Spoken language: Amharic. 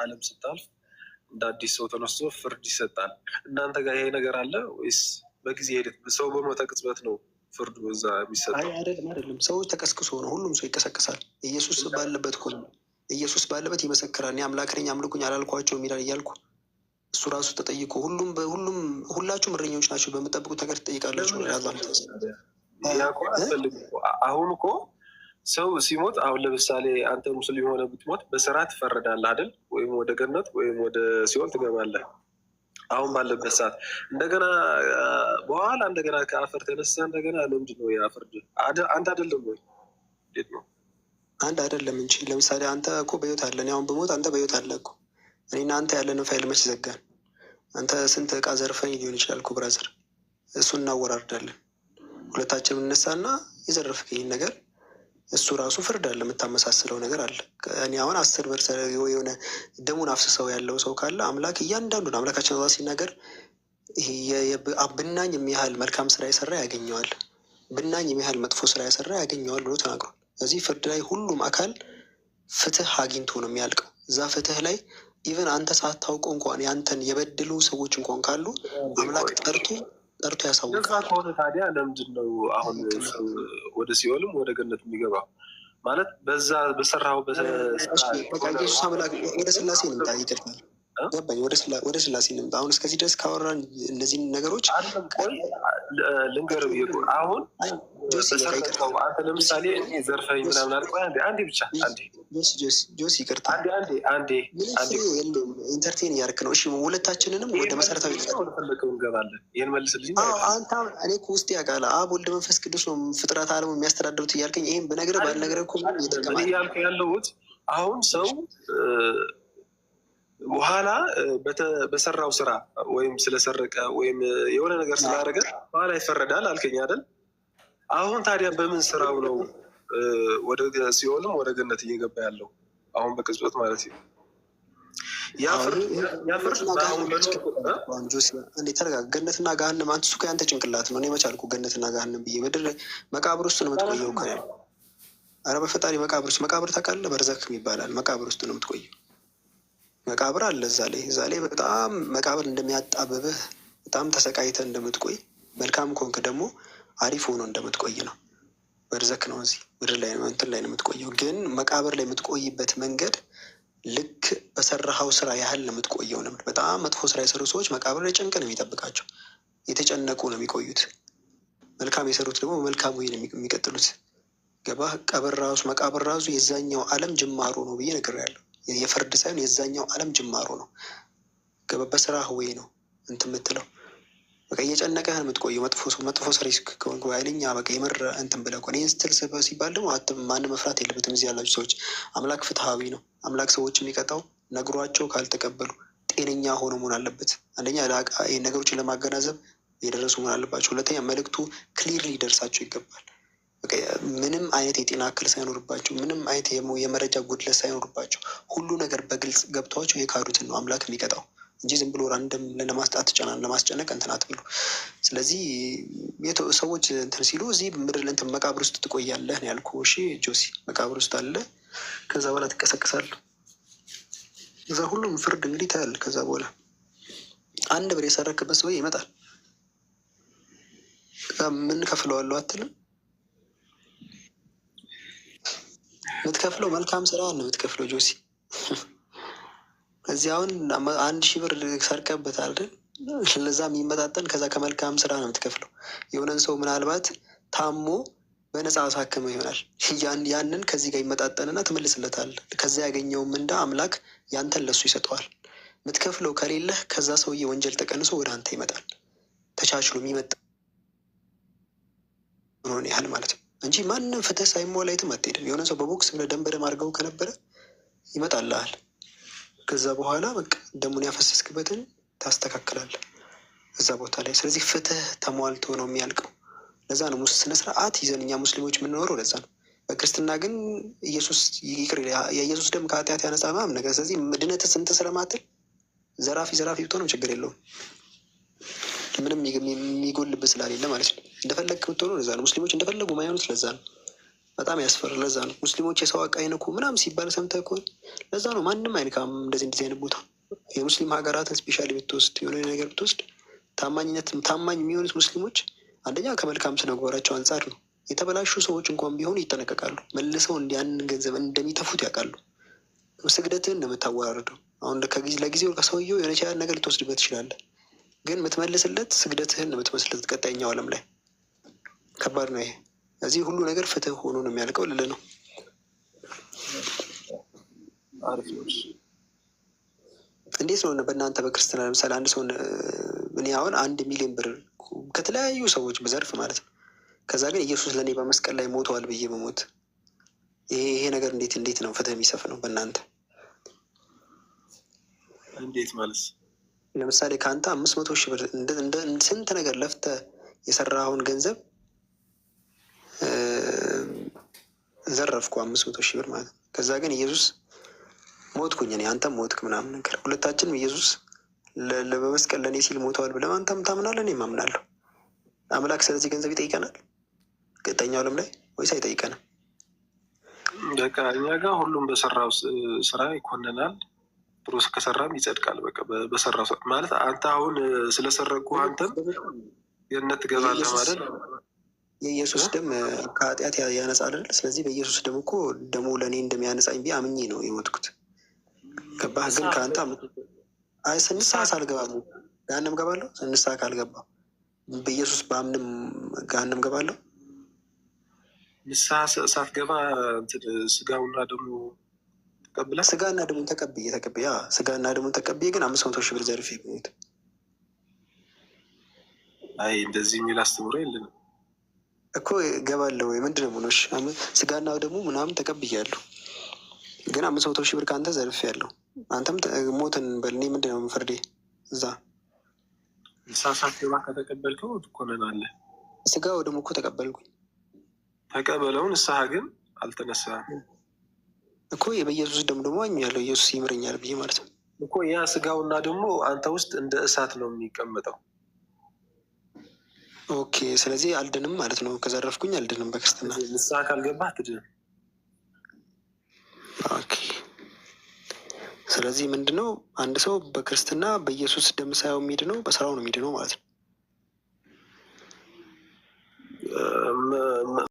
ዓለም ስታልፍ እንደ አዲስ ሰው ተነስቶ ፍርድ ይሰጣል። እናንተ ጋር ይሄ ነገር አለ ወይስ በጊዜ ሂደት ሰው በሞተ ቅጽበት ነው ፍርዱ እዛ አይ የሚሰጠው? አይደለም፣ አይደለም። ሰዎች ተቀስቅሶ ነው። ሁሉም ሰው ይቀሰቅሳል። ኢየሱስ ባለበት እኮ ነው። ኢየሱስ ባለበት ይመሰክራል። እኔ አምላክ ነኝ አምልኩኝ አላልኳቸውም ይላል እያልኩ እሱ ራሱ ተጠይቆ ሁሉም በሁሉም ሁላችሁም እረኞች ናቸው፣ በምጠብቁት ነገር ትጠይቃላችሁ ለምን ብሏል። አላህ ያስፈልጋል? ያ እኮ አያስፈልግም እኮ። አሁን እኮ ሰው ሲሞት፣ አሁን ለምሳሌ አንተ ሙስሊም ሆነ ብትሞት በስራ ትፈረዳለህ አይደል? ወይም ወደ ገነት ወይም ወደ ሲኦል ትገባለህ። አሁን ባለበት ሰዓት እንደገና በኋላ እንደገና ከአፈር ተነሳ እንደገና ለምንድን ነው ያ ፍርድ? አንድ አይደለም ወይ? እንዴት ነው? አንድ አይደለም እንጂ። ለምሳሌ አንተ እኮ በህይወት አለ፣ እኔ አሁን ብሞት አንተ በህይወት አለ እኮ። እኔና አንተ ያለንን ፋይል መች ዘጋን? አንተ ስንት እቃ ዘርፈኝ ሊሆን ይችላል እኮ brother፣ እሱን እናወራርዳለን። ሁለታችንም እነሳና የዘረፍከኝን ነገር እሱ ራሱ ፍርድ አለ፣ የምታመሳስለው ነገር አለ። እኔ አሁን 10 ብር የሆነ ደሙን አፍስሰው ያለው ሰው ካለ አምላክ እያንዳንዱን አምላካችን አላህ ሲናገር ይሄ ብናኝ የሚያህል መልካም ስራ የሰራ ያገኘዋል፣ ብናኝ የሚያህል መጥፎ ስራ የሰራ ያገኘዋል ብሎ ተናግሯል። በዚህ ፍርድ ላይ ሁሉም አካል ፍትህ አግኝቶ ነው የሚያልቀው። እዛ ፍትህ ላይ even አንተ ሳታውቀው እንኳን ያንተን የበደሉ ሰዎች እንኳን ካሉ አምላክ ቆይ ጠርቶ ጠርቶ እንደዛ ያሳውቃል። ከሆነ ታዲያ ለምንድን ነው አሁን ሰው ወደ ሲኦልም ወደ ገነት የሚገባው? ማለት በዛ በሰራው እሺ በቃ ኢየሱስ አምላክ ወደ ስላሴ እንምጣ። ይቅርታ ገባኝ። ወደ ስላሴ እንምጣ። አሁን እስከዚህ ድረስ ካወራን እነዚህን ነገሮች አይደለም። ቆይ ልንገርህ ብዬ እኮ አሁን አይ ጆሲ በቃ ይቅርታ። በሰረቀው አንተ ለምሳሌ እኔ ዘርፈኝ ጆሲ ምናምን አልኩህ። አንዴ አንዴ ብቻ አንዴ ጆሲ ጆሲ ጆሲ ይቅርታ። አንዴ አንዴ አንዴ ምንም አንዴ ፍሬ የለውም። Entertain እያደረክ ነው። እሺ ሁለታችንንም ወደ ይህን መሰረታዊ መልስልኝ፣ ነገር ወደ ፈለከው እንገባለን። ይህን መልስልኝ አዎ ማለት ነው። አንተ አሁን እኔ እኮ ውስጥ ያውቃል አብ ወልድ መንፈስ ቅዱስ ነው ፍጥረት ዓለሙ የሚያስተዳድሩት እያልከኝ ይሄን ብነግርህ አይደለም ባልነግርህ እኮ ምንም አይደለም። እየጠቀመ እኔ አይደለም። እያልኩ ያለሁት አሁን ሰው በኋላ በሰራው ስራ ወይም ስለሰረቀ ወይም የሆነ ነገር ስላደረገ በኋላ ይፈረዳል አልከኝ አይደል? አሁን ታዲያ በምን ስራው ነው ወደ ሲኦልም ወደ ገነት እየገባ ያለው? አሁን በቅጽበት ማለት ነው። ያ ፍርድ ያ ፍርድ ገነትና በአሁን ገሃነም መች በኖር አሁን ጆሲ እንዴ ተረጋጋ። ገነትና ገሃነም አንተ እሱ እኮ ያንተ ጭንቅላት ነው። እኔ መች አልኩህ ገነትና ገሃነም ብዬ። ምድር መቃብር ውስጥ ነው የምትቆየው እኮ ነው ያልኩህ። ኧረ በፈጣሪ መቃብር ውስጥ መቃብር ታውቃለህ? በርዘክ ይባላል። መቃብር ውስጥ ነው የምትቆየው። መቃብር አለ እዛ ላይ በጣም መቃብር እንደሚያጣብብህ በጣም ተሰቃይተህ እንደምትቆይ፣ መልካም ከሆንክ ደግሞ አሪፍ ሆኖ እንደምትቆይ ነው። በርዘክ ነው እዚህ ምድር ላይ ነው እንትን ላይ ነው የምትቆየው። ግን መቃብር ላይ የምትቆይበት መንገድ ልክ በሰራኸው ስራ ያህል ነው የምትቆየው ነው። በጣም መጥፎ ስራ የሰሩ ሰዎች መቃብር ላይ ጭንቅ ነው የሚጠብቃቸው፣ የተጨነቁ ነው የሚቆዩት። መልካም የሰሩት ደግሞ በመልካም ወይ ነው የሚቀጥሉት። ገባህ? ቀብር ራሱ መቃብር ራሱ የዛኛው ዓለም ጅማሮ ነው ብዬ ነግሬሃለሁ። የፍርድ ሳይሆን የዛኛው ዓለም ጅማሮ ነው። ገባህ? በስራህ ወይ ነው እንትን የምትለው በቃ እየጨነቀህ ነው የምትቆየው። መጥፎ ሰው መጥፎ ሰሪ ከሆንክ ኃይለኛ በቃ የምር እንትን ብለህ ከሆነ ይህን ስትል ሲባል ደግሞ ማንም መፍራት የለበትም። እዚህ ያላችሁ ሰዎች አምላክ ፍትሐዊ ነው። አምላክ ሰዎች የሚቀጣው ነግሯቸው ካልተቀበሉ ጤነኛ ሆኖ መሆን አለበት። አንደኛ ይህን ነገሮችን ለማገናዘብ የደረሱ መሆን አለባቸው። ሁለተኛ መልእክቱ clearly ሊደርሳቸው ይገባል። በቃ ምንም አይነት የጤና እክል ሳይኖርባቸው፣ ምንም አይነት የመረጃ ጉድለት ሳይኖርባቸው፣ ሁሉ ነገር በግልጽ ገብቷቸው የካዱትን ነው አምላክ የሚቀጣው እንጂ ዝም ብሎ random ለማስጣት ጨናን ለማስጨነቅ እንትን አትብሉ። ስለዚህ ሰዎች እንትን ሲሉ እዚህ ምድር እንትን መቃብር ውስጥ ትቆያለህ ነው ያልኩህ። እሺ ጆሲ፣ መቃብር ውስጥ አለ። ከዛ በኋላ ትቀሰቅሳለህ። እዛ ሁሉም ፍርድ እንግዲህ ታያለህ። ከዛ በኋላ 1 ብር የሰረክበት ሰውዬ ይመጣል። ከዛ ምን ከፍለዋለሁ አትልም። የምትከፍለው መልካም ስራ ነው የምትከፍለው ጆሲ። እዚህ አሁን 1000 ብር ሰርቀበታል አይደል? ለዛ የሚመጣጠን ከዛ ከመልካም ስራ ነው የምትከፍለው። የሆነን ሰው ምናልባት ታሞ በነፃ አሳክመው ይሆናል። ያንን ከዚህ ጋር ይመጣጠንና ትመልስለታለህ። ከዛ ያገኘውን ምንዳ አምላክ ያንተን ለሱ ይሰጠዋል። የምትከፍለው ከሌለህ ከዛ ሰውዬ ወንጀል ተቀንሶ ወደ አንተ ይመጣል። ተቻችሎ የሚመጣ ሆን ያህል ማለት ነው እንጂ ማንም ፍትህ ሳይሟላ የትም አትሄድም። የሆነ ሰው በቦክስ ብለህ ደም በደም አድርገው ከነበረ ይመጣልሃል። ከዛ በኋላ በቃ ደሙን ያፈሰስክበትን ታስተካክላለህ እዛ ቦታ ላይ። ስለዚህ ፍትህ ተሟልቶ ነው የሚያልቀው። ለዛ ነው ስነ ስርዓት ይዘን እኛ ሙስሊሞች የምንኖረው ለዛ ነው። በክርስትና ግን ኢየሱስ ይቅር የኢየሱስ ደም ከኃጢአት ያነጻ ምናምን ነገር። ስለዚህ ድነት ስንት ስለማትል ዘራፊ ዘራፊ ብትሆንም ችግር የለውም፣ ምንም የሚጎልብህ ስላሌለ ማለት ነው። እንደፈለግክ ብትሆነው ለዛ ነው ሙስሊሞች እንደፈለጉ ማይሆኑት ለዛ ነው። በጣም ያስፈራል። ለዛ ነው ሙስሊሞች የሰው ዕቃ አይነኩ ምናምን ሲባል ሰምተህ ከሆነ ለዛ ነው ማንም አይነካም። እንደዚህ እንደዚህ አይነት ቦታ የሙስሊም ሀገራትን specially ብትወስድ፣ የሆነ ነገር ብትወስድ፣ ታማኝነት ታማኝ የሚሆኑት ሙስሊሞች አንደኛ ከመልካም ስነ ምግባራቸው አንጻር ነው። የተበላሹ ሰዎች እንኳን ቢሆኑ ይጠነቀቃሉ። መልሰው ያንን ገንዘብ እንደሚተፉት ያውቃሉ። ስግደትህን ነው የምታወራርደው። አሁን ለጊዜው ከሰውየው የሆነች ያህል ነገር ልትወስድበት ትችላለህ፣ ግን የምትመልስለት ስግደትህን ነው የምትመስልለት ቀጣይኛው ዓለም ላይ። ከባድ ነው ይሄ። እዚህ ሁሉ ነገር ፍትህ ሆኖ ነው የሚያልቀው ልልህ ነው። አሪፍ ነው። እሺ። እንዴት ነው በእናንተ በክርስትና ለምሳሌ አንድ ሰው፣ እኔ አሁን 1 ሚሊዮን ብር ከተለያዩ ሰዎች ብዘርፍ ማለት ነው። ከዛ ግን ኢየሱስ ለእኔ በመስቀል ላይ ሞተዋል ብዬ በሞት ይሄ ነገር እንዴት ነው ፍትህ የሚሰፍነው በእናንተ? እንዴት ማለት? ለምሳሌ ከአንተ 500,000 ብር ስንት ነገር ለፍተህ የሰራኸውን ገንዘብ ዘረፍኩ፣ 500,000 ብር ማለት ነው። ከዛ ግን ኢየሱስ ሞትኩኝ እኔ፣ አንተም ሞትክ ምናምን ነገር፣ ሁለታችንም ኢየሱስ በመስቀል ለእኔ ሲል ሞተዋል ብለህ አንተም ታምናለህ እኔም አምናለሁ። አምላክ ስለዚህ ገንዘብ ይጠይቀናል ቀጣይኛው ዓለም ላይ ወይስ አይጠይቀንም? በቃ እኛ ጋር ሁሉም በሰራው ስራ ይኮነናል። ጥሩ ከሰራም ይጸድቃል። በቃ በሰራው ስራ ማለት አንተ አሁን ስለሰረቅኩ አንተም ገነት ትገባለህ ማለት የኢየሱስ ደም ከኃጢአት ያነጻል አይደል? ስለዚህ በኢየሱስ ደም እኮ ደሙ ለእኔ እንደሚያነጻኝ ብዬ አምኜ ነው የሞትኩት። ገባህ? ግን ከአንተ አይ ንስሐ ሳልገባ ገሃነም ገባለሁ? ንስሐ ካልገባ በኢየሱስ በአምንም ገሃነም ገባለሁ? ንስሐ ሳትገባ እንትን ስጋውና ደሙ ተቀብለህ ስጋና ደሙን ተቀብዬ ስጋና ደሙን ተቀብዬ ግን 500,000 ብር ዘርፌ ብሞት አይ እንደዚህ የሚል አስተምሮ የለንም። እኮ እገባለሁ ወይ ምንድን ነው የምሆነው? ስጋና ደሙ ምናምን ተቀብያለሁ፣ ግን 500,000 ብር ከአንተ ዘርፌያለሁ። አንተም ሞትን በል፣ እኔ ምንድን ነው ፍርዴ እዛ? ንስሐ ሳትገባ ከተቀበልከው ትኮነናለህ። ስጋ ወደሙ እኮ ተቀበልኩኝ። ተቀበለው፣ ንስሐ ግን አልተነሳህም። እኮ በኢየሱስ ደም ደግሞ አምኛለሁ፣ ኢየሱስ ይምረኛል ብዬ ማለት ነው። እኮ ያ ስጋውና ደግሞ አንተ ውስጥ እንደ እሳት ነው የሚቀመጠው። Okay፣ ስለዚህ አልድንም ማለት ነው። ከዘረፍኩኝ አልድንም በክርስትና። ንስሐ ካልገባህ አትድንም። Okay፣ ስለዚህ ምንድነው አንድ ሰው በክርስትና በኢየሱስ ደም ሳይሆን የሚድነው በስራው ነው የሚድነው ማለት ነው።